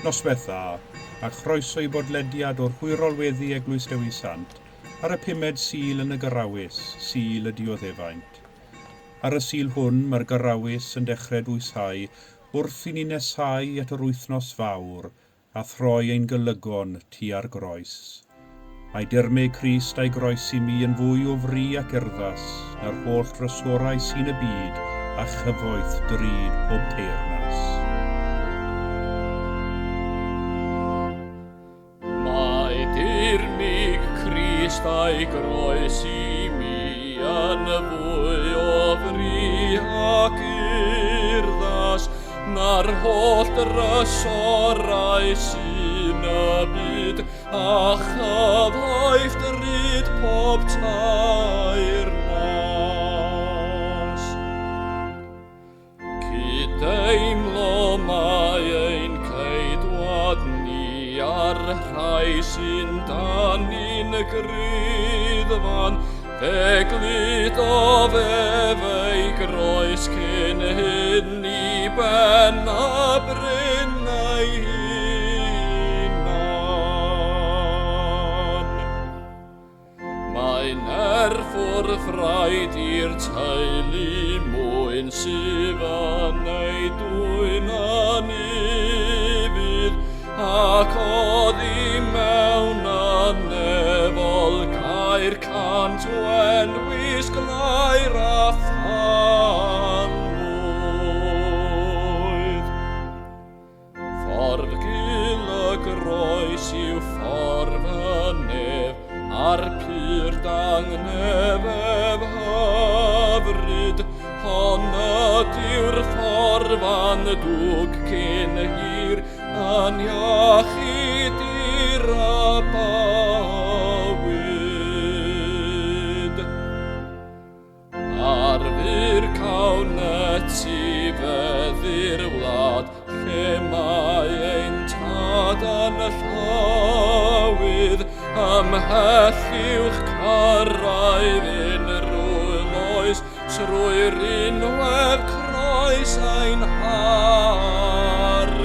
Noswaith dda, a chroeso i bodlediad o'r hwyrol weddi Eglwys Dewi Sant ar y pumed Sul yn y Gyrawys, Sul y Dioddefaint. Ar y Sul hwn mae'r Gyrawys yn dechrau dwyshau wrth i ni neshau at yr wythnos fawr a throi ein golygon tua'r groes. Mae dirmyg Crist a'i groes i mi yn fwy o fri ac urddas na'r holl drysorau sy'n y byd a chyfoeth drud pob teyrnas. Mae dirmyg Crist a'i groes i mi yn fwy o fri ac urddas na'r holl drysorau sy'n y byd a chyfoeth drud pob teyrnas. Cyd-deimlo mae ein ceidwad ni a'r rhai sy'n dan ni'n griddfan, fe gludodd ef ei groes cyn hyn i ben a bryn ei hunan. Mae'n nerth wrth raid i'r teulu mwyn sydd yn ei dwyn yn ufudd ac oddi mewn y nefol cair 100 wisg lair a thanlwydd. Ffordd gul y groes yw ffordd y nef, a'r pur dangnef ef hyfryd. Hon ydyw'r ffordd fan dwg cyn hir, yn iach i dir y bywyd. Ar fyr cawn etifeddu'r wlad, lle mae ein tad yn llywydd, ymhell uwch cyrraedd unrhyw loes, trwy'r unwedd croes ein harglwydd.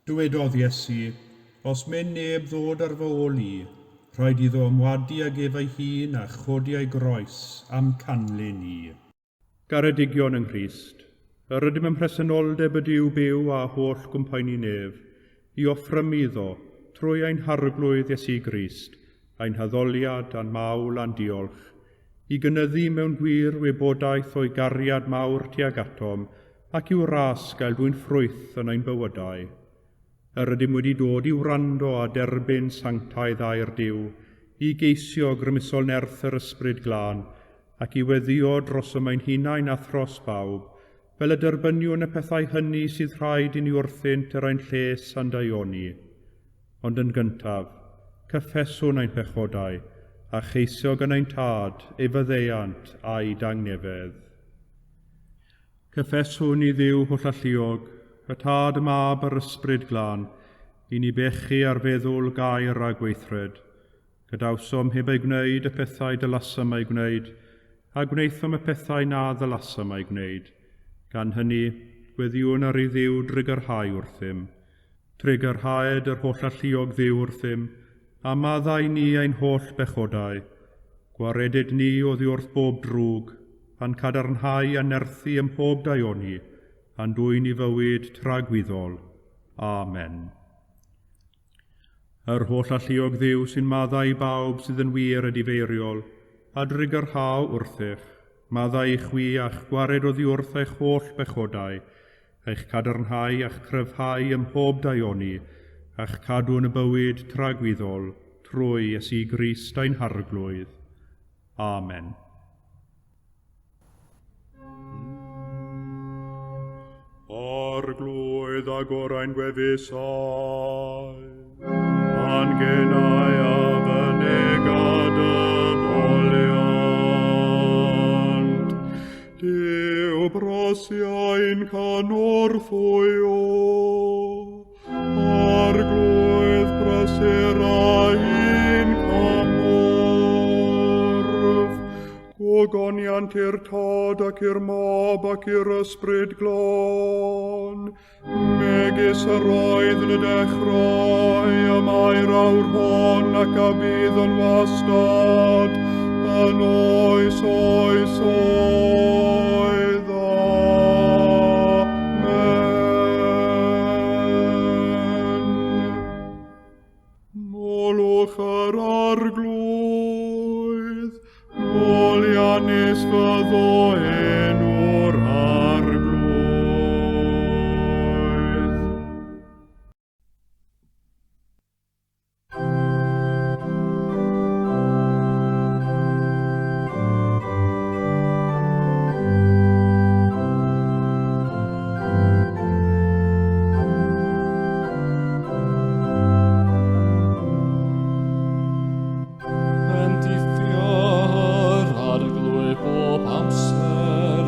Dywedodd Iesu, os myn neb ddod ar fy ôl i, rhaid iddo ymwadu ag ef ei hun a chodi ei groes am canlyn i. Garedigion yng Nghrist, yr ydym ym mhresenoldeb y Duw byw a holl gwmpaenu nef, i offrymu iddo, trwy ein harglwydd Iesu Grist, ein haddoliad a'n mawl a'n diolch, i gynyddu mewn gwir wybodaeth o'i gariad mawr tuag atom ac i'w ras gael dwyn ffrwyth yn ein bywydau. Yr ydym wedi dod i wrando a derbyn sanctaidd air Duw, i geisio grymusol nerth yr ysbryd glân, ac i weddio dros y ein hunain a thros bawb, fel y derbyniwn y pethau hynny sydd rhaid i ni wrthynt er ein lles a'n daioni. Ond yn gyntaf, cyffeswn ein pechodau, a cheisio gan ein tad ei faddeuant a'i dangnefedd. Cyffeswn i Dduw hollalluog, y Tad, y Mab a'r Ysbryd Glân, i ni bechu ar feddwl, gair a gweithred. Gadawsom heb ei gwneud y pethau dylasam ei gwneud, a gwnaethom y pethau na ddylasam ei gwneud. Gan hynny, gweddiwn ar i Dduw drugarhau wrthym. Trugarhaed yr hollalluog Dduw wrthym, a maddau ni ein holl bechodau. Gwaredyd ni oddi wrth bob drwg, a'n cadarnhau a nerthu ym mhob daioni, a'n dwyn i fywyd tragwyddol. Amen. Yr holl alluog Dduw sy'n maddau i bawb sydd yn wir edifeiriol, a drugarhau wrthych, maddau i chwi a'ch gwared oddi wrth eich holl bechodau, eich cadarnhau a'ch cryfhau ym mhob daioni, a'ch cadw yn y bywyd tragwyddol, trwy Iesu Grist ein Harglwydd. Amen. Arglwydd agor ein gwefusau, a'n genau a fynega dy foliant. Duw brosiau'n cynorthwyo, Arglwydd prysur ein cymorth. Ogoniant i'r Tad ac i'r Mab ac i'r Ysbryd Glân, megis yr oedd yn y dechrau, y mae'r awr hon ac a bydd yn wastad, yn oes oes oedd. Amen. Molwch yr Arglwydd, moliannus fyddo enw'r Arglwydd. Bendithio'r Arglwydd bob amser,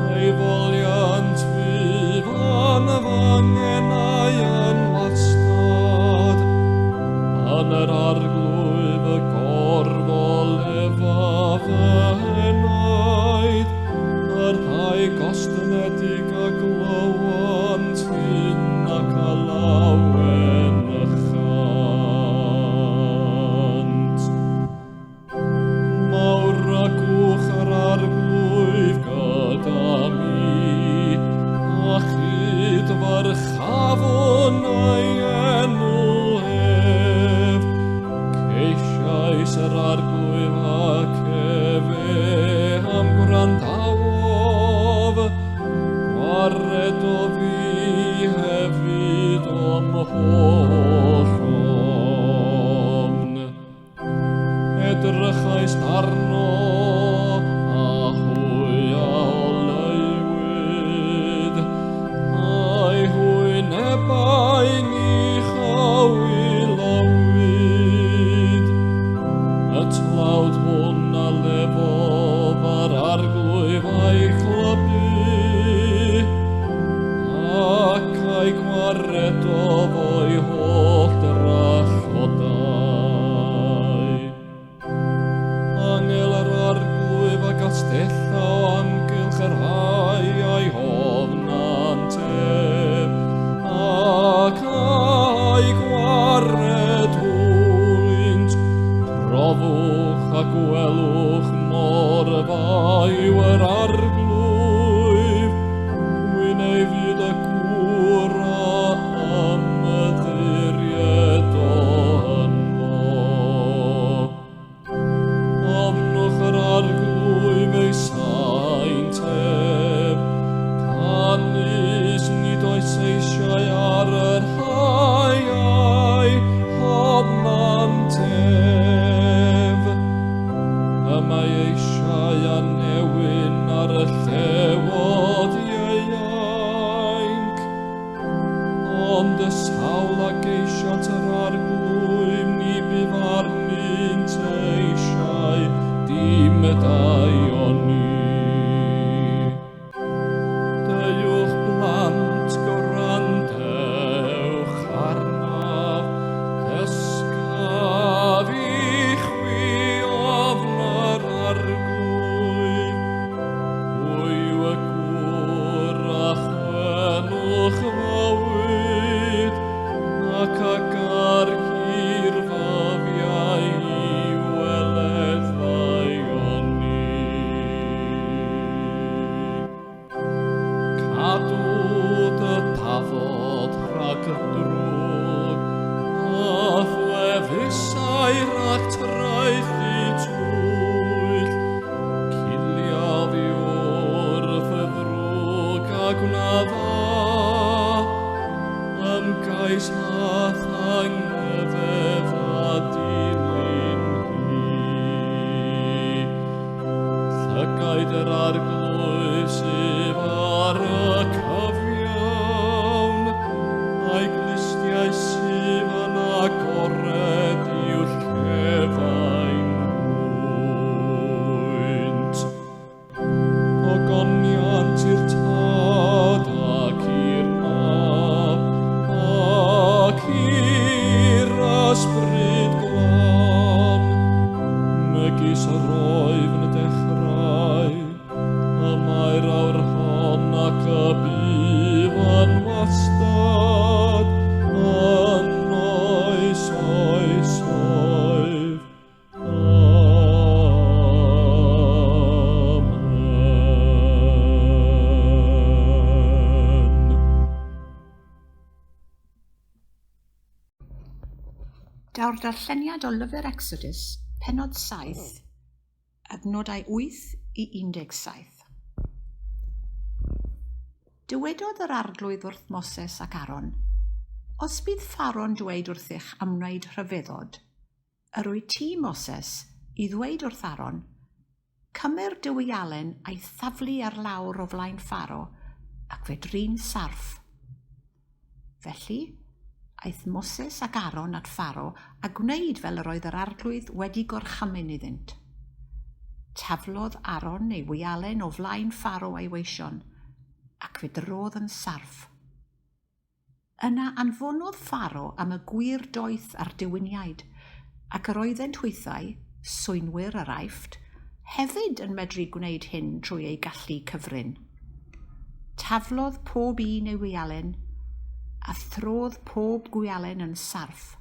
a'i foliant fydd yn fy ngenau yn wastad. Yn yr Arglwydd y gorfolefa fy enaid, y rhai gostynedig a glywant hyn ac a lawenychant. Mawr ac uwch yr Arglwydd gyda mi, a chydfyrchafwn ei enw ef. Ceisiais yr Arglwydd ac efe am gwrandawodd, gwaredodd fi hefyd o'm holl ofn. Edrychais arno, a hwy a oleuwyd, a'i hwynebau ni chawilowyd. Y tlawd hwn a lefodd a'r Arglwydd a'i chlybu, ac a'i gwaredodd o'i holl drallodau. Angel yr darlleniad o lyfr Exodus, penod 7, adnodau 8 i 17. Dywedodd yr arglwydd wrth Moses ac Aaron, Os bydd Pharo'n dweud wrthych am wneud rhyfeddod, yr wyt ti, Moses, i ddweud wrth Aaron, Cymer dy wialen a'i thaflu ar lawr o flaen Pharo, ac fe drin sarff. Felly, aeth Moses ac Aaron at Pharo a gwneud fel yr oedd yr arglwydd wedi gorchymyn iddynt. Taflodd Aaron ei wialen o flaen Pharo a'i weision, ac fe drodd yn sarff. Yna anfonodd Pharo am y gwir doeth a'r dewiniaid, ac yr oeddent hwythau, swynwyr yr Aifft, hefyd yn medru gwneud hyn trwy eu gallu cyfrin. Taflodd pob un ei wialen, a throdd pob gwialen yn sarff.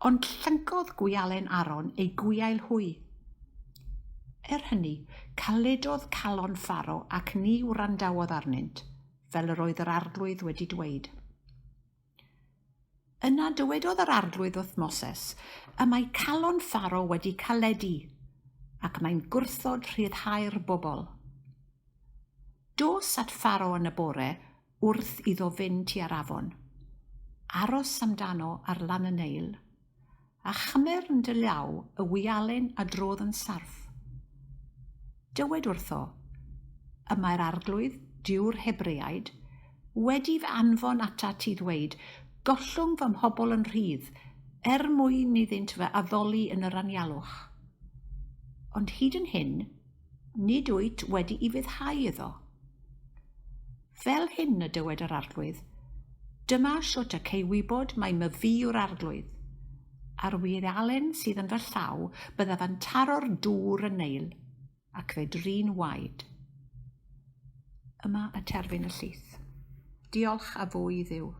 Ond llyncodd gwialen Aaron eu gwiail hwy. Er hynny, caledodd calon Pharo ac ni wrandawodd arnynt, fel yr oedd yr arglwydd wedi dweud. Yna dywedodd yr arglwydd wrth Moses, y mae calon Pharo wedi caledu, ac mae'n gwrthod rhyddhau'r bobl. Dos at Pharo yn y bore wrth iddo fynd tua'r afon. Aros amdano ar lan y Neil, a chymer yn dy law y wialen a drodd yn sarff. Dywed wrtho, Y mae'r Arglwydd, Duw'r Hebreaid, wedi fy anfon atat i ddweud, Gollwng fy mhobl yn rhydd, er mwyn iddynt fy addoli yn yr anialwch. Ond hyd yn hyn, nid wyt wedi ufuddhau iddo. Fel hyn y dywed yr Arglwydd, Dyma shwt y cei wybod mai myfi yw'r Arglwydd. A'r wialen sydd yn fy llaw, byddaf yn taro'r dŵr yn Neil, ac fe drin waed. Yma y terfyn y llith. Diolch a fwy i Dduw.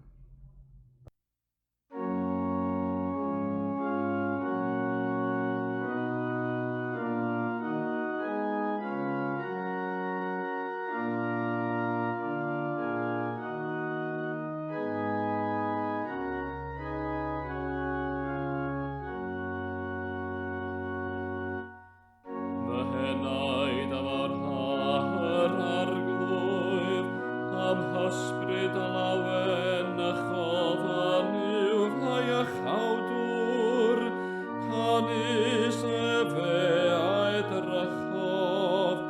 Fy henaid a farha yr arglwydd, am hysbryd a lawen a chofan yw fy iachawdwr, canys efe a edrychodd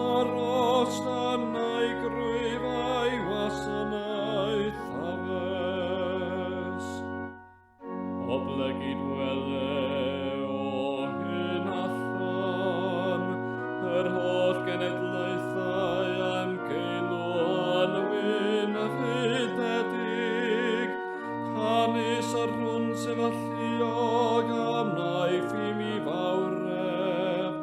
ar os a'i grwyf a'i wasanaeth addysg. Oblegid wele o hyn allan, yr holl genedlaethau am geilw yn wyn fydedig, canys yr hwn sydd alluog am wnaeth i mi fawredd,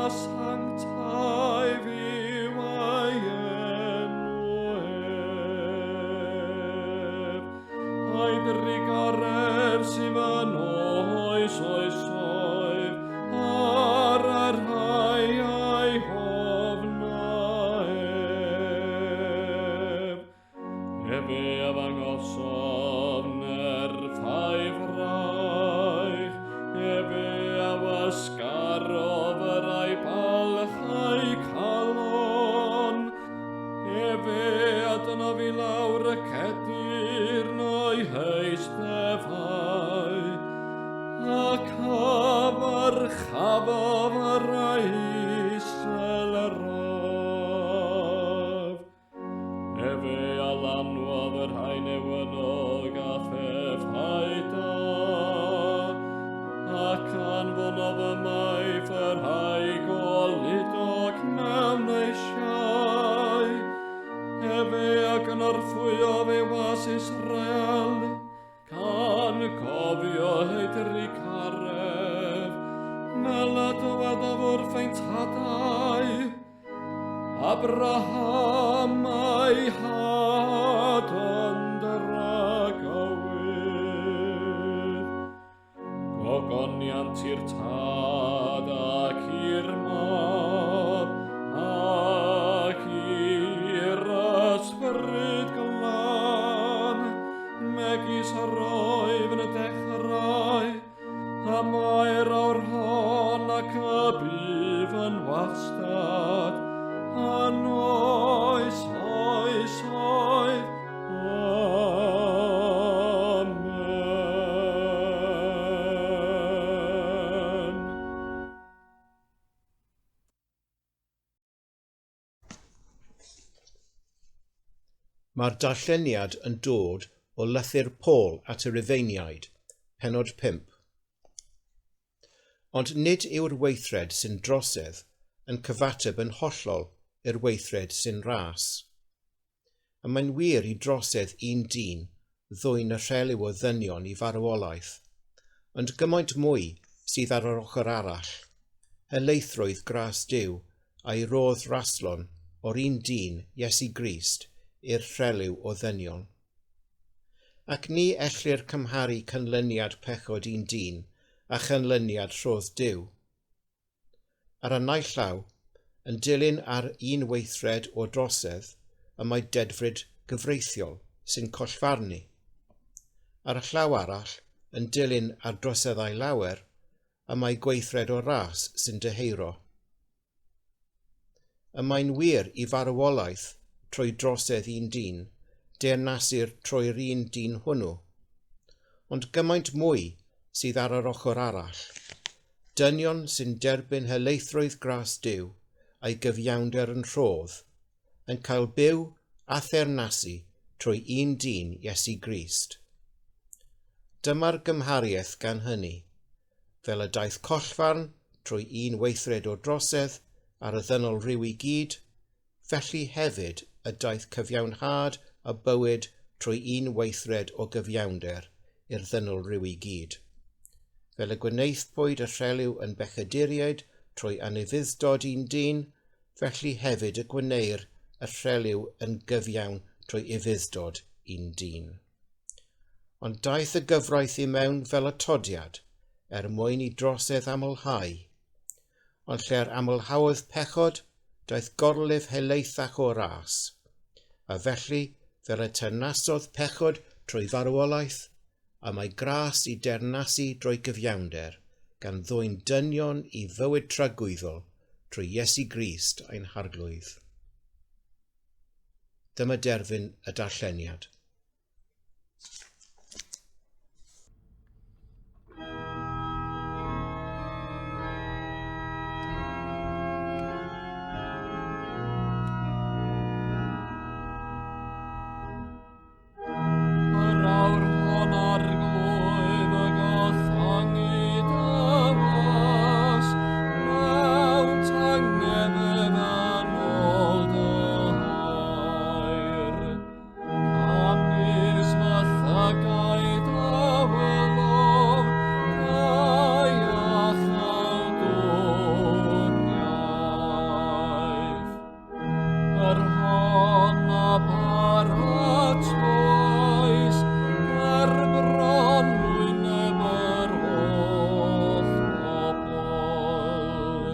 a sanctaidd yw ei enw ef. A'i drugaredd sydd yn oes oesoedd, ar y rhai a'i hofna ef. Efe a ddangosodd nerth a'i fraich, efe a wasgarodd yr a'i balch a'i calon, efe a dynodd i lawr y cedyrn o'i heisteddfau, ac a farchafodd yr a'i isel yr Efe a lanwodd y rhai newynog a phethau da, ac anfonodd ymaith y rhai goludog mewn eisiau. Efe a gynorthwyodd ei was Israel, gan gofio ei drugaredd, fel y dywedodd wrth ein tadau, Abraham a'i had yn dragywydd. Gogoniant i'r tad ac i'r mab ac i'r ysbryd glân, megis yr oedd yn y dechrau, mae'r awr hon ac y bydd yn wastad, yn oes oesoedd. Amen. Mae'r darlleniad yn dod o lythyr Paul at y Rufeiniaid, pennod 5. Ond nid yw'r weithred sy'n drosedd yn cyfateb yn hollol i'r weithred sy'n ras. Y mae'n wir i drosedd un dyn ddwyn y rhelyw o ddynion i farwolaeth, ond gymaint mwy sydd ar yr ochr arall, helaethrwydd gras Duw a'i rodd raslon o'r un dyn, Iesu Grist, i'r rhelyw o ddynion. Ac ni ellir cymharu canlyniad pechod un dyn â chanlyniad rhodd Duw. Ar y naill llaw, yn dilyn ar un weithred o drosedd y mae dedfryd gyfreithiol sy'n collfarnu. Ar y llaw arall, yn dilyn ar droseddau lawer, y mae gweithred o ras sy'n dyheuro. Y mae'n wir i farwolaeth trwy drosedd un dyn, deyrnasir trwy'r un dyn hwnnw. Ond gymaint mwy sydd ar yr ochr arall. Dynion sy'n derbyn helaethrwydd gras Duw a'i gyfiawnder yn rhodd, yn cael byw a theyrnasu trwy un dyn, Iesu Grist. Dyma'r gymhariaeth gan hynny. Fel y daeth collfarn trwy un weithred o drosedd ar y ddynol ryw i gyd, felly hefyd y daeth cyfiawnhad a bywyd trwy un weithred o gyfiawnder i'r ddynol ryw i gyd. Fel y gwnaethpwyd y rhelyw yn bechaduriaid trwy anufudd-dod un dyn, felly hefyd y gwneir y rhelyw yn gyfiawn trwy ufudd-dod un dyn. Ond daeth y gyfraith i mewn fel atodiad, er mwyn i drosedd amlhau. Ond lle'r amlhaodd pechod, daeth gorlif helaethach o ras. A felly, fel y teyrnasodd pechod trwy farwolaeth, y mae gras i deyrnasu drwy gyfiawnder, gan ddwyn dynion i fywyd tragwyddol trwy Iesu Grist ein Harglwydd. Dyma derfyn y darlleniad. Yr awr hon arglwydd y gothangu dy was, mewn tangnefedd yn ôl dy air. Canys fy llygaid a welodd dy iachawdwriaeth. Yr hon a baratoes ger bron wyneb yr holl bobl.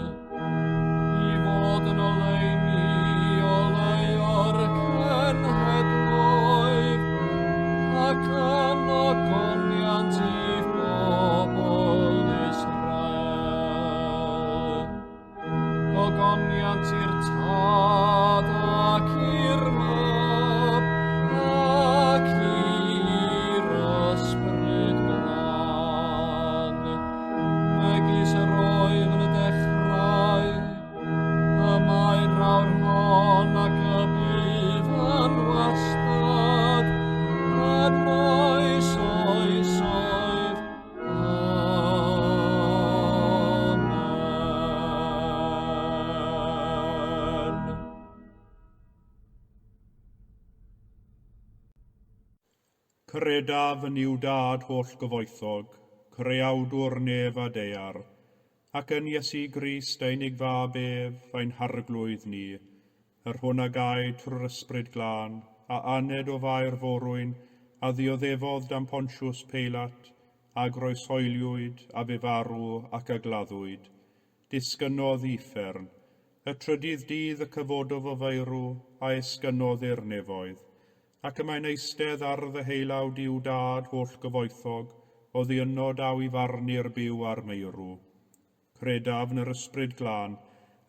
I fod yn oleuni i oleuo'r cenhedloedd, ac yn ogoniant i'th bobl Israel. Gogoniant i'r Tad ac i'r Mab ac i'r Ysbryd Glân, megis yr oedd yn y dechrau, y mae'r awr hon ac y bydd yn wastad, yn oes oesoedd. Amen. Credaf yn Nuw Dad holl-gyfoethog, Creawdwr nef a daear, ac yn Iesu Grist ei unig Fab ef, ein Harglwydd ni, yr hwn a gaed trwy'r Ysbryd Glân, a aned o Fair Forwyn, a ddioddefodd dan Pontius Peilat, a groeshoeliwyd, a fu farw, ac a gladdwyd. Disgynnodd i uffern. Y trydydd dydd y cyfododd o feirw, a esgynnodd i'r nefoedd. Ac y mae'n eistedd ar ddeheulaw Duw Dad holl-gyfoethog, Oddi yno daw i farnu'r byw a'r meirw. Credaf yn yr Ysbryd Glân,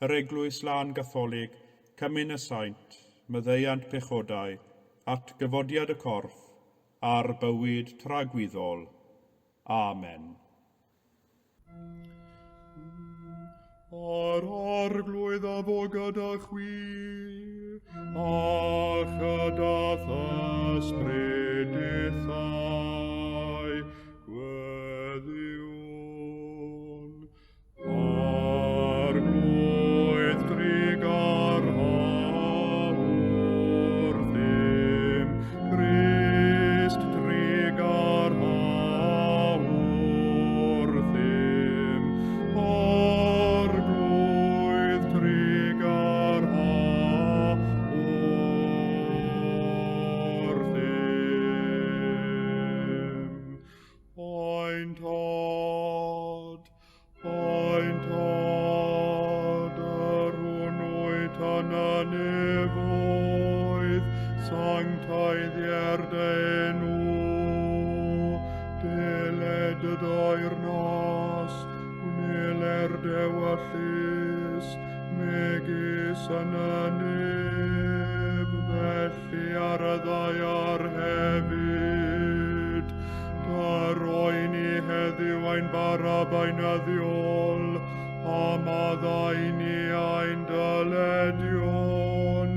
yr Eglwys Lân Gatholig, Cymun y Saint, maddeuant pechodau, atgyfodiad y corff, a'r bywyd tragwyddol. Amen. A'r Arglwydd a fo gyda chwi, a chyda th'ysbryd dithau. Gweddïwn. Arglwydd drugarha wrthym, Crist drugarha wrthym, Arglwydd drugarha wrthym. Ein Tad, ein Tad, yr hwn wyt yn y nefoedd, sancteiddier dy enw, deled dy deyrnas, gwneler d'ewyllys, megis yn y nef, felly ar y ddaear hefyd. Dyro i ni heddiw ein bara beunyddiol, a maddau i ni ein dyledion,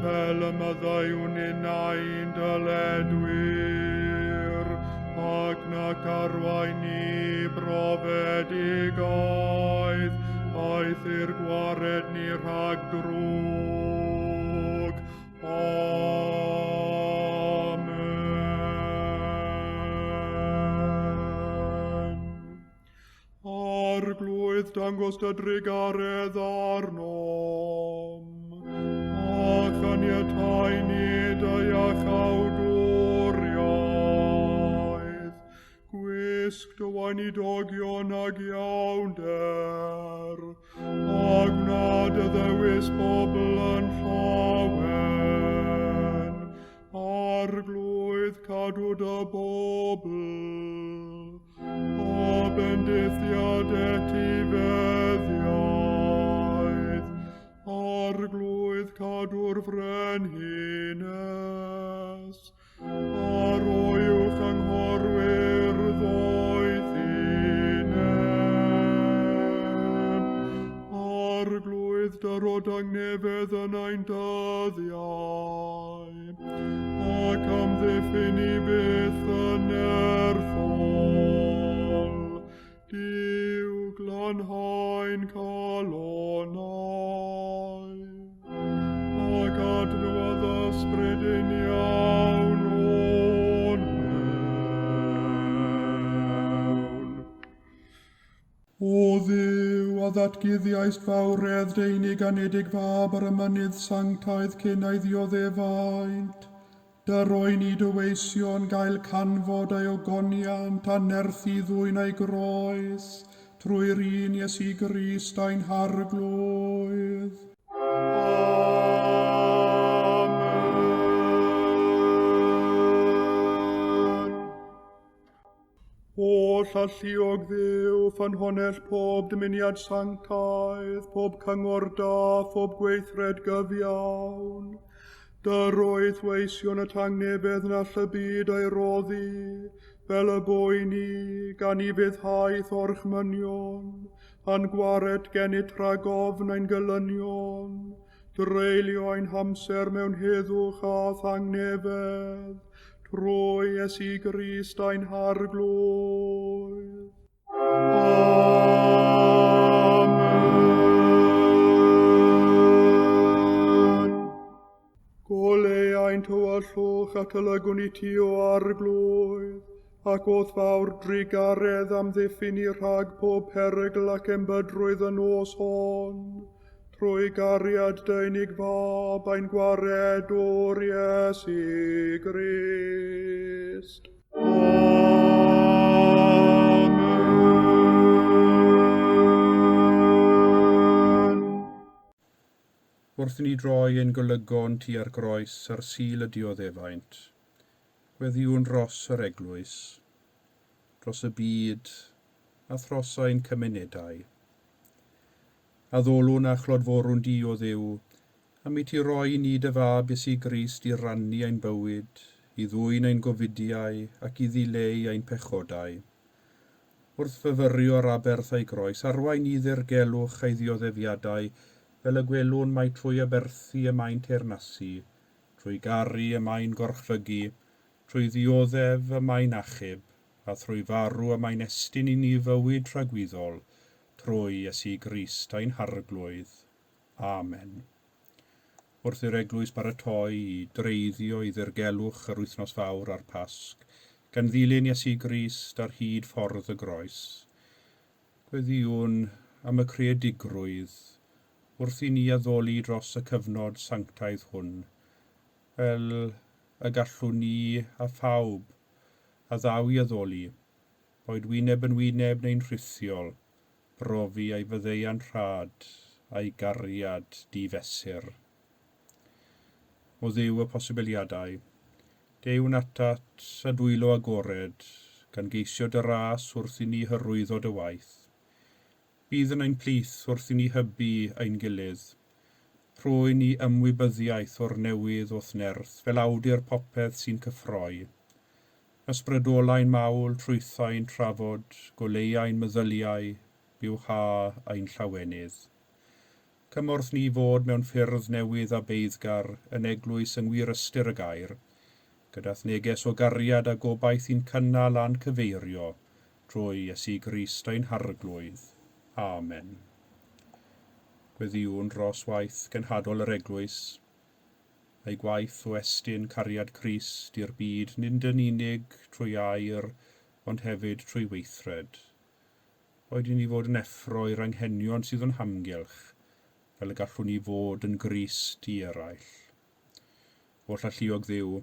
fel y maddeuwn ninnau i'n dyledwyr, ac nac arwain ni i brofedigaeth, eithr gwared ni rhag drwg. Amen. Arglwydd, dangos dy drugaredd arnom, a chaniatau ni dy iachawdwriaeth. Gwisg dy weinidogion ag iawnder, a gwna dy ddewis bobl yn llawen. Arglwydd, cadw dy bobl, a bendithiad etifeddiaeth. Arglwydd, cadw'r frenhines, a roi uwch anghorwyr ddoethineb. Arglwydd, dyro dangnefedd yn ein dyddiau, ac amddiffyn i byth yn nerthol. Duw, glanhau'n calonnau, ac adnewyddu ysbryd uniawn o'n mewn. O Dduw, a ddatguddiaist fawredd dy unig anedig fab ar y mynydd sanctaidd cyn ei ddioddefaint, dyro i ni dy weision gael canfod ei ogoniant a nerth i ddwyn ei groes, trwy'r un Iesu Grist ein Harglwydd. Amen. Oll alluog Dduw, ffynhonnell pob dymuniad sanctaidd, pob cyngor da, phob gweithred gyfiawn, dyro i'th weision y tangnefedd na all y byd ei roddi, fel y bo i ni, gan ufuddhau'th orchmynion, a'n gwared gennyt rhag ofn ein gelynion, dreulio ein hamser mewn heddwch a thangnefedd, trwy Iesu Grist ein Harglwydd. Amen. Goleu ein tywyllwch a tylygwn i ti, o Arglwydd, ac o'th fawr drugaredd amddiffyn ni rhag pob perygl ac embydrwydd y nos hon, trwy gariad dy unig fab ein gwaredwr Iesu Grist. Amen. Wrth i ni droi ein golygon tua'r groes ar Sul y Dioddefaint, gweddïwn dros yr Eglwys. dros y byd a thros ein cymunedau. Addolwn a chlodforwn di, o Dduw, am i ti roi i ni dy fab Iesu Grist i rannu ein bywyd, i ddwyn ein gofidiau ac i ddileu ein pechodau. Wrth fyfyrio ar aberth ei groes, arwain ni ddirgelwch ei ddioddefiadau, fel y gwelwn mai trwy aberthu y mae'n teyrnasu, trwy garu y mae'n gorchfygu, trwy ddioddef y mae'n achub, a thrwy farw y mae'n estyn i ni fywyd tragwyddol, trwy Iesu Grist ein Harglwydd. Amen. Wrth i'r Eglwys baratoi i dreiddio i ddirgelwch yr Wythnos Fawr a'r Pasg, gan ddilyn Iesu Grist ar hyd ffordd y groes, gweddïwn am y creadigrwydd wrth i ni addoli dros y cyfnod sanctaidd hwn, fel y gallwn ni a phawb a ddaw i addoli, boed wyneb yn wyneb neu'n rhithiol, brofi ei faddeuant rhad a'i gariad difesur. O Dduw y posibiliadau, deuwn atat a dwylo agored, gan geisio dy ras wrth i ni hyrwyddo dy waith. Bydd yn ein plith wrth i ni hybu ein gilydd. Rhoi ni ymwybyddiaeth o'r newydd o'th nerth, fel awdur popeth sy'n cyffroi. Ysbrydolai'n mawl, trwythau'n trafod, goleuai'n meddyliau, bywha ein llawenydd. Cymorth ni fod mewn ffyrdd newydd a beiddgar yn eglwys yng ngwir ystyr y gair, gyda'th neges o gariad a gobaith i'n cynnal a'n cyfeirio drwy Iesu Grist ein Harglwydd. Amen. Gweddïwn dros waith genhadol yr eglwys, a'i gwaith o estyn cariad Crist i'r byd nid yn unig trwy air ond hefyd trwy weithred. Boed i ni fod yn effro i'r anghenion sydd o'n hamgylch, fel y gallwn ni fod yn Grist i eraill. Oll alluog Dduw,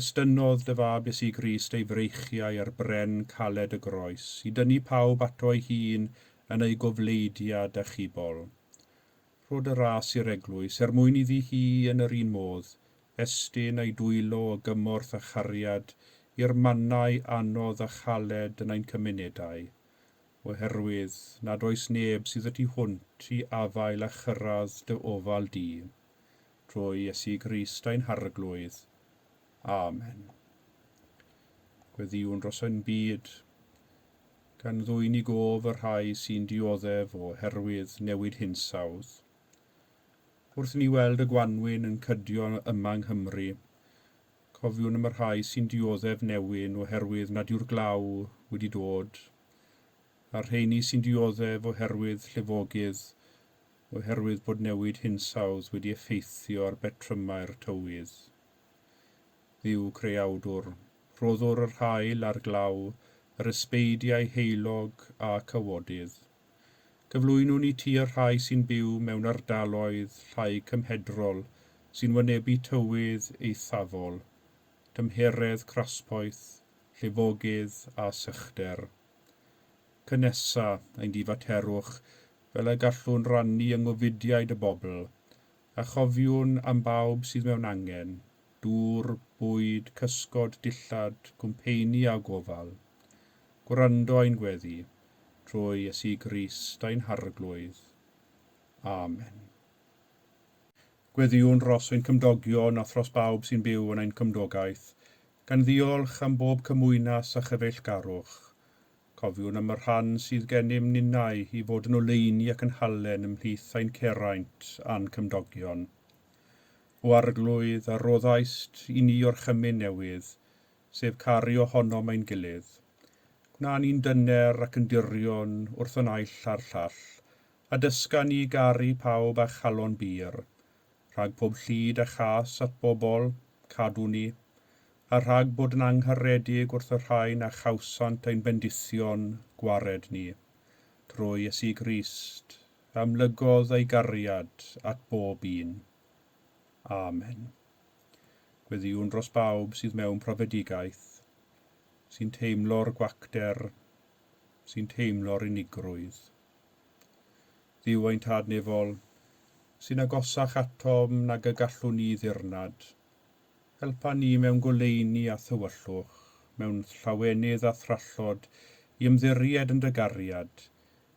estynnodd dy fab Iesu Grist ei freichiau ar bren caled y groes i dynnu pawb ato ei hun yn ei gofleidiad achubol. Rho dy ras i'r eglwys, er mwyn iddi hi yn yr un modd estyn ei dwylo o gymorth a chariad i'r mannau anodd a chaled yn ein cymunedau, oherwydd nad oes neb sydd y tu hwnt i afael a chyrraedd dy ofal di. Drwy Iesu Grist ein Harglwydd. Amen. Gweddïwn dros ein byd, gan ddwyn i gof y rhai sy'n dioddef oherwydd newid hinsawdd. Wrth i ni weld y gwanwyn yn cydio yma yng Nghymru, cofiwn am y rhai sy'n dioddef newyn oherwydd nad yw'r glaw wedi dod, a'r rheini sy'n dioddef oherwydd llifogydd, oherwydd bod newid hinsawdd wedi effeithio ar betrymau'r tywydd. Dduw creawdwr, rhoddwr yr haul a'r glaw, yr ysbeidiau heulog a cawodydd. Gyflwynwn i ti y rhai sy'n byw mewn ardaloedd llai cymhedrol, sy'n wynebu tywydd eithafol, tymheredd craspoeth, llifogydd a sychder. Cynesa ein difaterwch fel y gallwn rannu yng ngofidiaid y bobl, a chofiwn am bawb sydd mewn angen, dŵr, bwyd, cysgod, dillad, cwmpeini a gofal. Gwrando ein gweddi, trwy Iesu Grist ein Harglwydd. Amen. Gweddïwn dros ein cymdogion a thros bawb sy'n byw yn ein cymdogaeth, gan ddiolch am bob cymwynas a chyfeillgarwch. Cofiwn am y rhan sydd gennym ninnau i fod yn oleuni ac yn halen ymhlith ein ceraint a'n cymdogion. O Arglwydd, a roddaist i ni orchymyn newydd, sef caru ohonom ein gilydd. Gwna ni'n dyner ac yn dirion wrth y naill a'r llall, a dysga ni garu pawb â chalon bur. Rhag pob llid a chas at bobl, cadw ni, a rhag bod yn angharedig wrth y rhai na chawsant ein bendithion gwared ni, trwy Iesu Grist, a amlygodd ei gariad at bob un. Amen. Gweddïwn dros bawb sydd mewn profedigaeth, sy'n teimlo'r gwacter, sy'n teimlo'r unigrwydd. Dduw ein Tad nefol, sy'n agosach atom nag y gallwn ni ddirnad, helpa ni mewn goleuni a thywyllwch, mewn llawenydd a thrallod, i ymddiried yn dy gariad,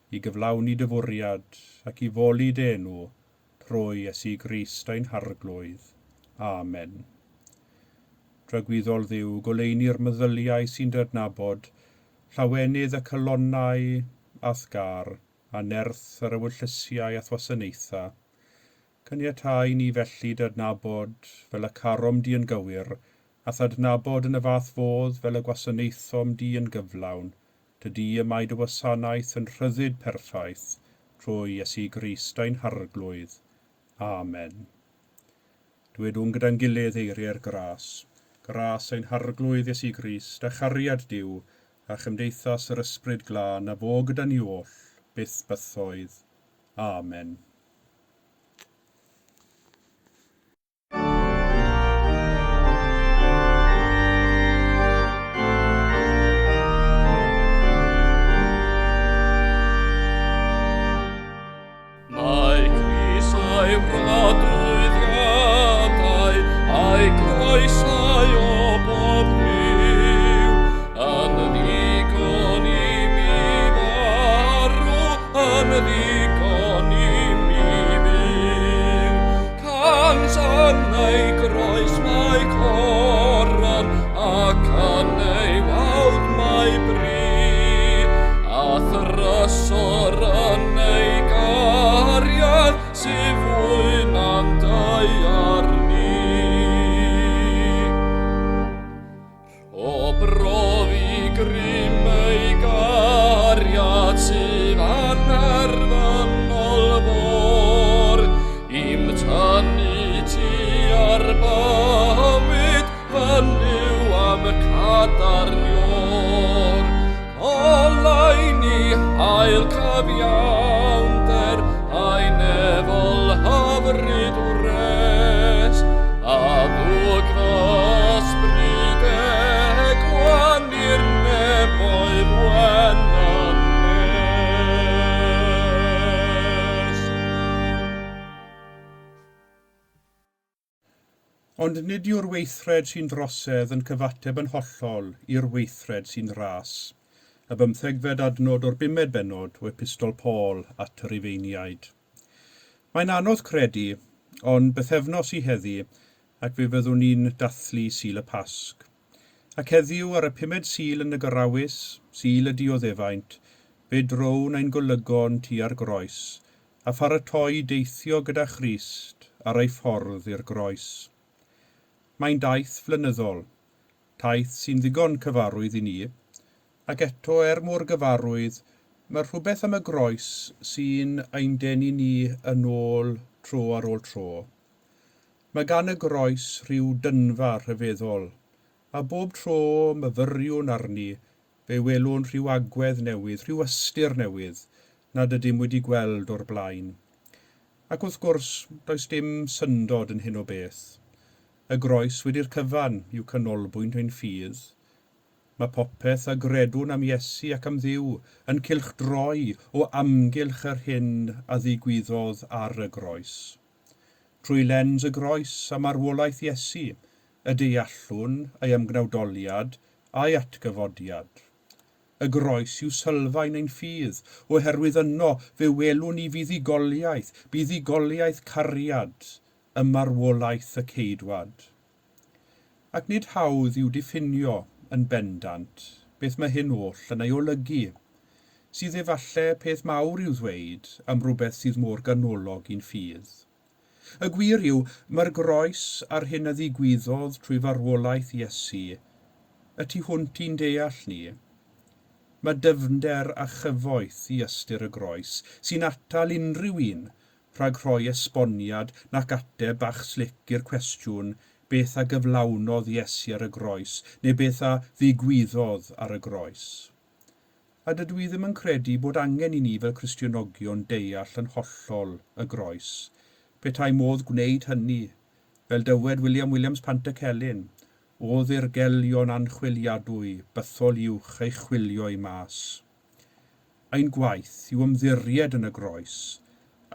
i gyflawni dy fwriad ac i foli dy enw, trwy Iesu Grist ein Harglwydd. Amen. Dragwyddol Dduw, goleuni'r meddyliau sy'n dy adnabod, llawenydd y calonnau a'th gâr, a nerth yr ewyllysiau a'th wasanaetha. Caniatâi ni felly dy adnabod fel y carom di yn gywir, a'th adnabod yn y fath fodd fel y gwasanaethom di yn gyflawn, Tydi y mae dy wasanaeth yn rhyddid perffaith, trwy Iesu Grist ein Harglwydd. Amen. Dwedwn gyda'n gilydd eiriau'r gras. Gras ein Harglwydd Iesu Grist, a chariad Duw, a chymdeithas yr Ysbryd Glân a fo gyda ni oll, byth bythoedd. Amen. Mae crysau wladwyddiadau a'i groesau o bob rhyw yn ddigon i mi farw, yn ddigon i mi fyw. Cans yn ei groes mae coron ac yn ei wawd mae bri, a thrysor yn ei gariad sydd fwy na'n daear ni. O brofi grym ei gariad sydd anherfynol fôr, i'm tynnu tua'r bywyd fy Nuw a'm cadarniwr. Oleuni haul cyfiawnder a'i nefol hyfryd wres, a ddwg fy ysbryd egwan i'r nefoedd wen yn nes. Ond nid yw'r weithred sy'n drosedd yn cyfateb yn hollol i'r weithred sy'n ras. Y bymthegfed adnod o'r bumed bennod o Epistol Paul at y Rufeiniaid. Mae'n anodd credu, ond bythefnos i heddi, ac fe fyddwn ni'n dathlu Sul y Pasg. Ac heddiw, ar y pumed Sul yn y Gorawys, Sul y Dioddefaint, fe drown ein golygon tua'r groes, a pharatoi deithio gyda Christ ar ei ffordd i'r groes. Mae'n daith flynyddol, taith sy'n ddigon cyfarwydd i ni, ac eto er mor gyfarwydd, mae rhywbeth am y groes sy'n ein denu ni yn ôl tro ar ôl tro. Mae gan y groes rhyw dynfa rhyfeddol, a bob tro myfyriwn arni, fe welwn rhyw agwedd newydd, rhyw ystyr newydd, nad ydym wedi gweld o'r blaen. Ac wrth gwrs, does dim syndod yn hyn o beth. Y groes wedi'r cyfan yw canolbwynt ein ffydd. Mae popeth a gredwn am Iesu ac am Dduw yn cylchdroi o amgylch yr hyn a ddigwyddodd ar y groes. Trwy lens y groes a marwolaeth Iesu, y deallwn ei ymgnawdoliad a'i atgyfodiad. Y groes yw sylfaen ein ffydd, oherwydd yno fe welwn ni fuddugoliaeth, buddugoliaeth cariad, y marwolaeth y ceidwad. Ac nid hawdd yw diffinio yn bendant beth mae hyn oll yn ei olygu, sydd efalle peth mawr i'w ddweud am rywbeth sydd mor ganolog i'n ffydd. Y gwir yw, mae'r groes a'r hyn a ddigwyddodd trwy farwolaeth Iesu y tu hwnt i'n deall ni. Mae dyfnder a chyfoeth i ystyr y groes sy'n atal unrhyw un rhag rhoi esboniad nac ateb bach slic i'r cwestiwn beth a gyflawnodd Iesu ar y groes neu beth a ddigwyddodd ar y groes. A dydw i ddim yn credu bod angen i ni fel Cristionogion deall yn hollol y groes. Petai modd gwneud hynny, fel dywed William Williams Pantycelyn, o ddirgelion anchwiliadwy bythol uwch ei chwilio i mas. Ein gwaith yw ymddiried yn y groes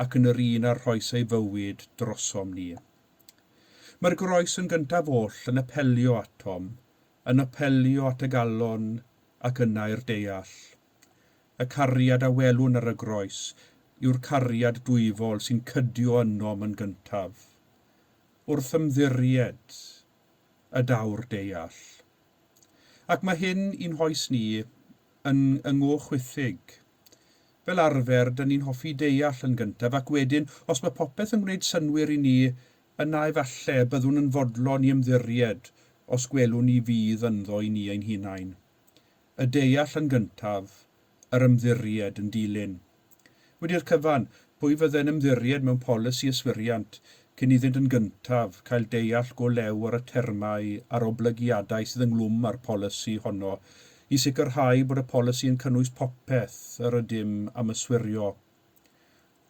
ac yn yr un a rhoes ei fywyd drosom ni. Mae'r groes yn gyntaf oll yn apelio atom. yn apelio at y galon ac yna i'r deall. Y cariad a welwn ar y groes yw'r cariad dwyfol sy'n cydio ynom yn gyntaf. Wrth ymddiried y daw'r deall. Ac mae hyn i'n hoes ni yn yng-ngochwithig. Fel arfer, dyn ni'n hoffi deall yn gyntaf ac wedyn, os mae popeth yn gwneud synnwyr i ni, yna efallai y byddwn yn fodlon i ymddiried os gwelwn ni fudd ynddo i ni ein hunain. Y deall yn gyntaf, yr ymddiried yn dilyn. Wedi'r cyfan, pwy fydde'n ymddiried mewn polisi yswiriant cyn iddynt yn gyntaf cael deall go lew ar y termau a'r oblygiadau sydd ynghlwm â'r polisi honno i sicrhau bod y polisi yn cynnwys popeth yr ydym am yswirio?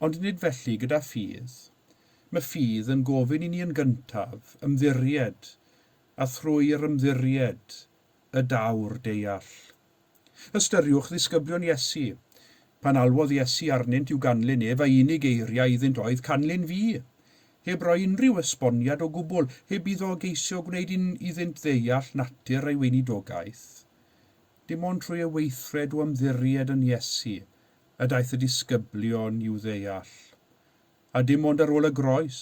Ond nid felly gyda ffydd. Mae ffydd yn gofyn i ni yn gyntaf ymddiried, a thrwy'r ymddiried y daw'r deall. Ystyriwch ddisgyblion Iesu. Pan alwodd Iesu arnynt i'w ganlyn ef, a'i unig eiriau iddynt oedd, Canlyn fi! Heb roi unrhyw esboniad o gwbl, heb iddo geisio gwneud un iddynt ddeall natur ei weinidogaeth. Dim ond trwy y weithred o ymddiried yn Iesu y daeth y disgyblion i'w ddeall. A dim ond ar ôl y groes,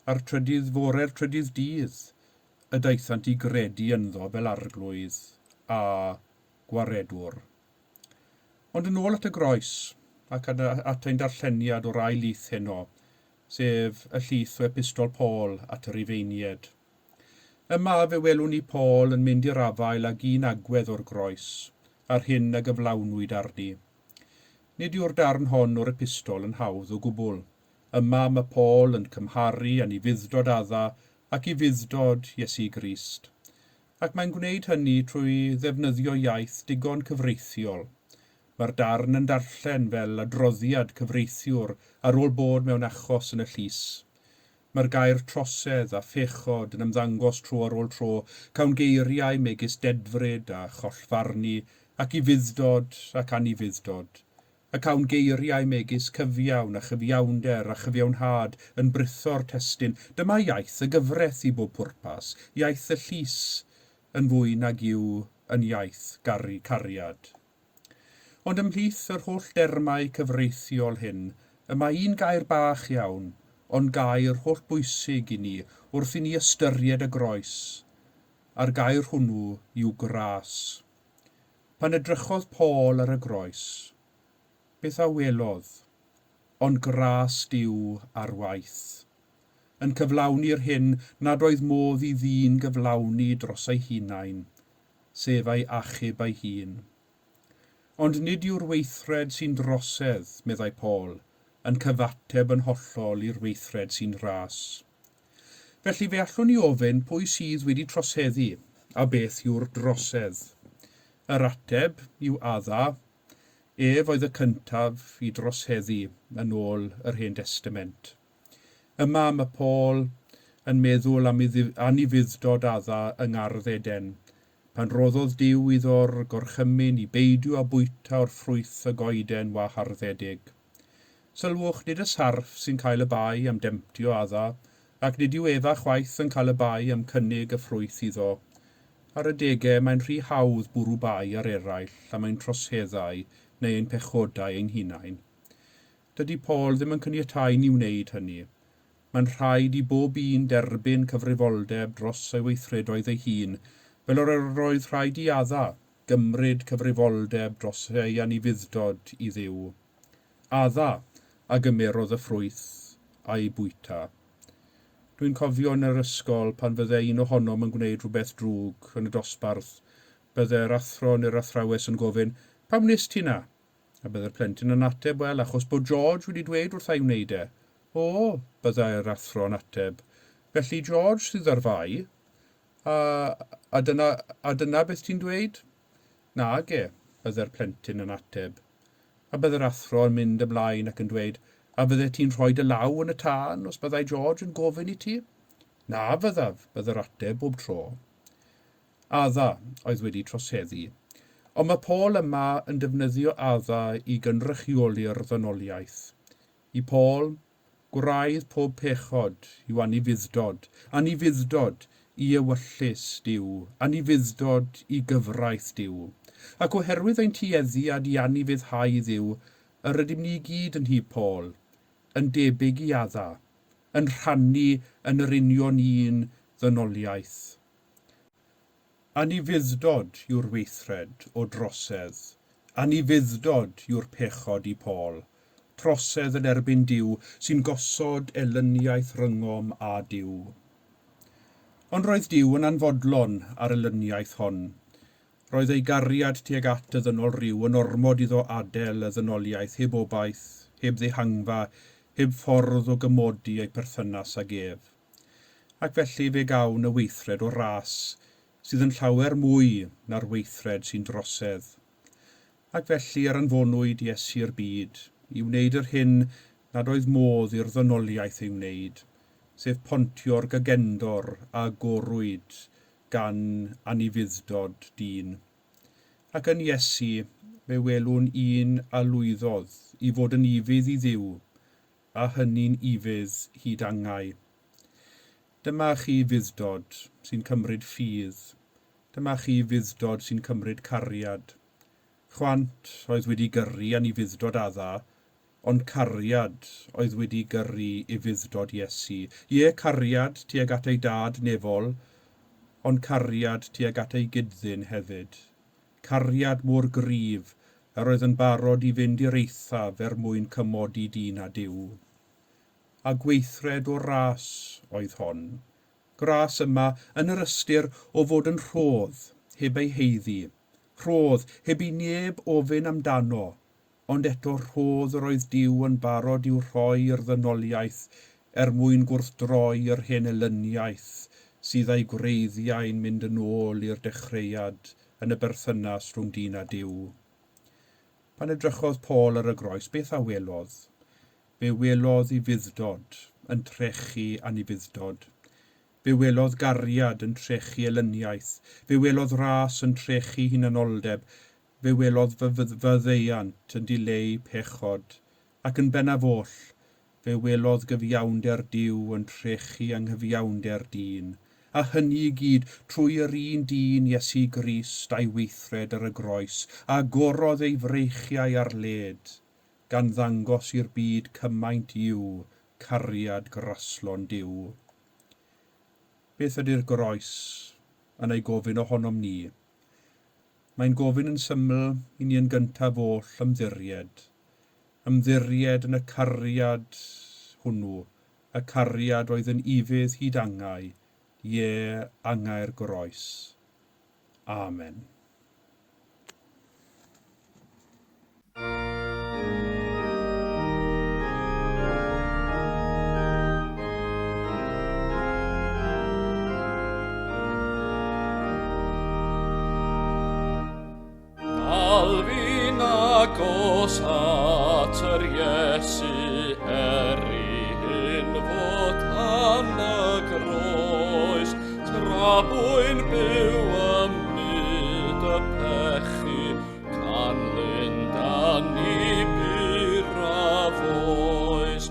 a'r trydydd fore'r trydydd dydd, y daethant i gredu ynddo fel Arglwydd a Gwaredwr. Ond yn ôl at y groes, ac at ein darlleniad o'r ail lith heno, sef y llith o Epistol Paul at y Rufeinied. Yma fe welwn ni Paul yn mynd i'r afael ag un agwedd o'r groes, a'r hyn a gyflawnwyd arni. Nid yw'r darn hon o'r epistol yn hawdd o gwbl. Yma mae Paul yn cymharu anufudd-dod Adda ac ufudd-dod Iesu Grist. Ac mae'n gwneud hynny trwy ddefnyddio iaith digon cyfreithiol. Mae'r darn yn darllen fel adroddiad cyfreithiwr ar ôl bod mewn achos yn y llys. Mae'r gair trosedd a phechod yn ymddangos tro ar ôl tro, cawn geiriau megis dedfryd a chollfarnu ac ufudd-dod ac anufudd-dod. Y cawn geiriau megis cyfiawn a chyfiawnder a chyfiawnhad yn britho'r testun. Dyma iaith y gyfraith i bob pwrpas, iaith y llys yn fwy nag yw yn iaith garu cariad. Ond ymhlith yr holl dermau cyfreithiol hyn, y mae un gair bach iawn, ond gair hollbwysig i ni wrth i ni ystyried y groes, a'r gair hwnnw yw gras. Pan edrychodd Paul ar y groes, beth a welodd? Ond gras Duw ar waith. Yn cyflawni'r hyn nad oedd modd i ddyn gyflawni dros ei hunain, sef ei achub ei hun. Ond nid yw'r weithred sy'n drosedd, meddai Paul, yn cyfateb yn hollol i'r weithred sy'n ras. Felly fe allwn ni ofyn pwy sydd wedi troseddu a beth yw'r drosedd. Yr ateb yw Adda. Ef oedd y cyntaf i droseddu yn ôl yr Hen Destament. Yma mae Paul yn meddwl am anufudd-dod Adda yng Ngardd Eden, pan roddodd Duw iddo'r gorchymyn i beidio â bwyta o'r ffrwyth y goeden waharddedig. Sylwch, nid y sarff sy'n cael y bai am demtio Adda, ac nid yw Efa chwaith yn cael y bai am cynnig y ffrwyth iddo. Ar adegau, mae'n rhy hawdd bwrw bai ar eraill am ein troseddau neu ein pechodau ein hunain. Dydy Paul ddim yn caniatáu ni wneud hynny. Mae'n rhaid i bob un derbyn cyfrifoldeb dros ei weithredoedd ei hun, fel yr oedd rhaid i Adda gymryd cyfrifoldeb dros ei anufudd-dod i Dduw. Adda a gymerodd y ffrwyth a'i bwyta. Dwi'n cofio yn yr ysgol pan fydde un ohonom yn gwneud rhywbeth drwg yn y dosbarth, bydde'r athro neu'r athrawes yn gofyn, Pam wnest ti 'na? A bydde'r plentyn yn ateb, Wel, achos bod George wedi dweud wrtha i wneud e. O, byddai'r athro yn ateb, felly George sydd ar fai? A, a dyna, a dyna beth ti'n dweud? Nage, bydde'r plentyn yn ateb. A bydde'r athro yn mynd ymlaen ac yn dweud, A fyddet ti'n rhoi dy law yn y tân os byddai George yn gofyn i ti? Na fyddaf, bydde'r ateb bob tro. Adda oedd wedi troseddu. Ond mae Paul yma yn defnyddio Adda i gynrychioli'r ddynoliaeth. I Paul, gwraidd pob pechod yw anufudd-dod, anufudd-dod i ewyllys Duw, anufudd-dod i gyfraith Duw. Ac oherwydd ein tueddiad i anufuddhau Dduw, yr ydym ni i gyd yn nhyb Paul, yn debyg i Adda, yn rhannu yn yr union un ddynoliaeth. Anufudd-dod yw'r weithred o drosedd. Anufudd-dod yw'r pechod i Paul. Trosedd yn erbyn Duw sy'n gosod elyniaeth rhyngom â Duw. Ond roedd Duw yn anfodlon â'r elyniaeth hon. Roedd ei gariad tuag at y ddynol ryw yn ormod iddo adael y ddynoliaeth heb obaith, heb ddihangfa, heb ffordd o gymodi ei pherthynas ag ef. Ac felly fe gawn y weithred o ras sydd yn llawer mwy na'r weithred sy'n drosedd. Ac felly yr anfonwyd Iesu i'r byd, i wneud yr hyn nad oedd modd i'r ddynoliaeth ei wneud, sef pontio'r gagendor a agorwyd gan anufudd-dod dyn. Ac yn Iesu fe welwn un a lwyddodd i fod yn ufudd i Dduw, a hynny'n ufudd hyd angau. Dyma chi fudd-dod sy'n cymryd ffydd. Dyma chi fudd-dod sy'n cymryd cariad. Chwant oedd wedi gyrru anufudd-dod Adda, ond cariad oedd wedi gyrru ufudd-dod Iesu. Ie, cariad tuag at ei dad nefol, ond cariad tuag at ei gyd-ddyn hefyd. Cariad mor gryf yr oedd yn barod i fynd i'r eithaf er mwyn cymodi dyn â Duw. A gweithred o ras oedd hon. Gras yma yn yr ystyr o fod yn rhodd heb ei haeddu, rhodd heb i neb ofyn amdano, ond eto rhodd yr oedd Duw yn barod i'w rhoi i'r ddynoliaeth er mwyn gwrthdroi yr hen elyniaeth sydd â'i gwreiddiau'n mynd yn ôl i'r dechreuad yn y berthynas rhwng dyn a Duw. Pan edrychodd Paul ar y groes, beth a welodd? Fe welodd ufudd-dod yn trechu anufudd-dod. Fe welodd gariad yn trechu elyniaeth. Fe welodd ras yn trechu hunanoldeb. Fe welodd faddeuant yn dileu pechod. Ac yn bennaf oll, fe welodd gyfiawnder Duw yn trechu anghyfiawnder dyn, a hynny i gyd trwy yr un dyn, Iesu Grist, a'i weithred ar y groes, a agorodd ei freichiau ar led, gan ddangos i'r byd cymaint yw cariad graslon Duw. Beth ydy'r groes yn ei gofyn ohonom ni? Mae'n gofyn yn syml i ni yn gyntaf oll ymddiried. Ymddiried yn y cariad hwnnw, y cariad oedd yn ufudd hyd angau, ie, angau'r groes. Amen. Dal fi'n agos at yr Iesu er i hyn fod tan y groes, tra bwy'n byw ym myd y pechu, canlyn da ni buraf oes.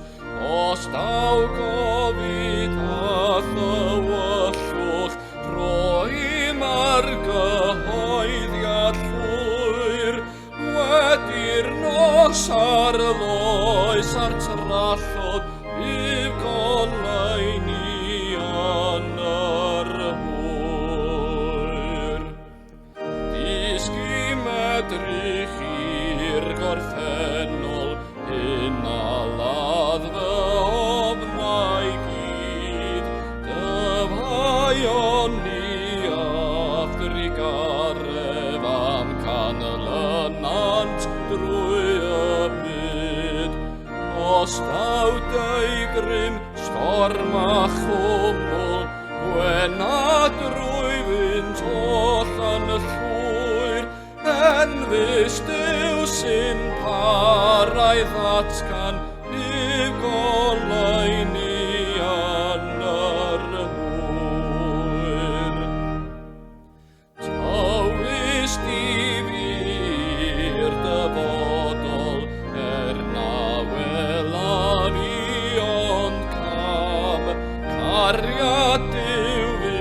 Os daw gofid a thywyllwch, roi mae'r gyhoeddiad llwyr, wedi'r nos a'r loes a'r trallod, bydd goleuni yn yr hwyr. Dysgu medrych i'r gorffennol, hyn a ladd fy ofnau gyd. Dyfaion ni a'th drugaredd am canlynant drwy y byd. Os daw deigryn, storm a chwmwl, gwena drwyddynt oll yn llwyr, enfys Duw sy'n parau ddatgan yw goleuni yn yr hwyr. Tywys di fi'r dyfodol, er na welaf i ond cam, cariad Duw fi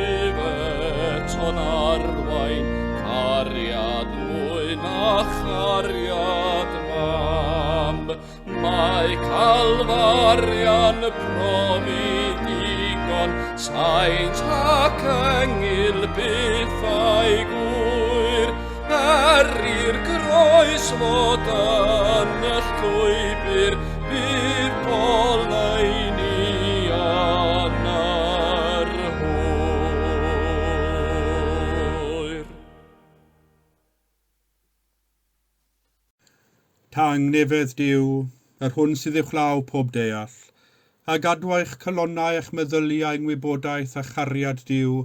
Mae Calfaria'n profi digon, saint ac engyl byth a'i gwyr, er i'r groes fod yn y llwybr, bydd goleuni yn yr hwyr. Tangnefedd Duw, yr hwn sydd uwchlaw pob deall, a gadwa eich calonnau a'ch meddyliau yng ngwybodaeth a chariad Duw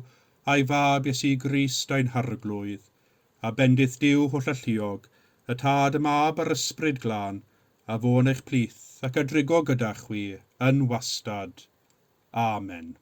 a'i Fab Iesu Grist ein Harglwydd, a bendith Duw hollalluog, y Tad, y Mab a'r Ysbryd Glân, a fo yn eich plith ac a drigo gyda chwi yn wastad. Amen.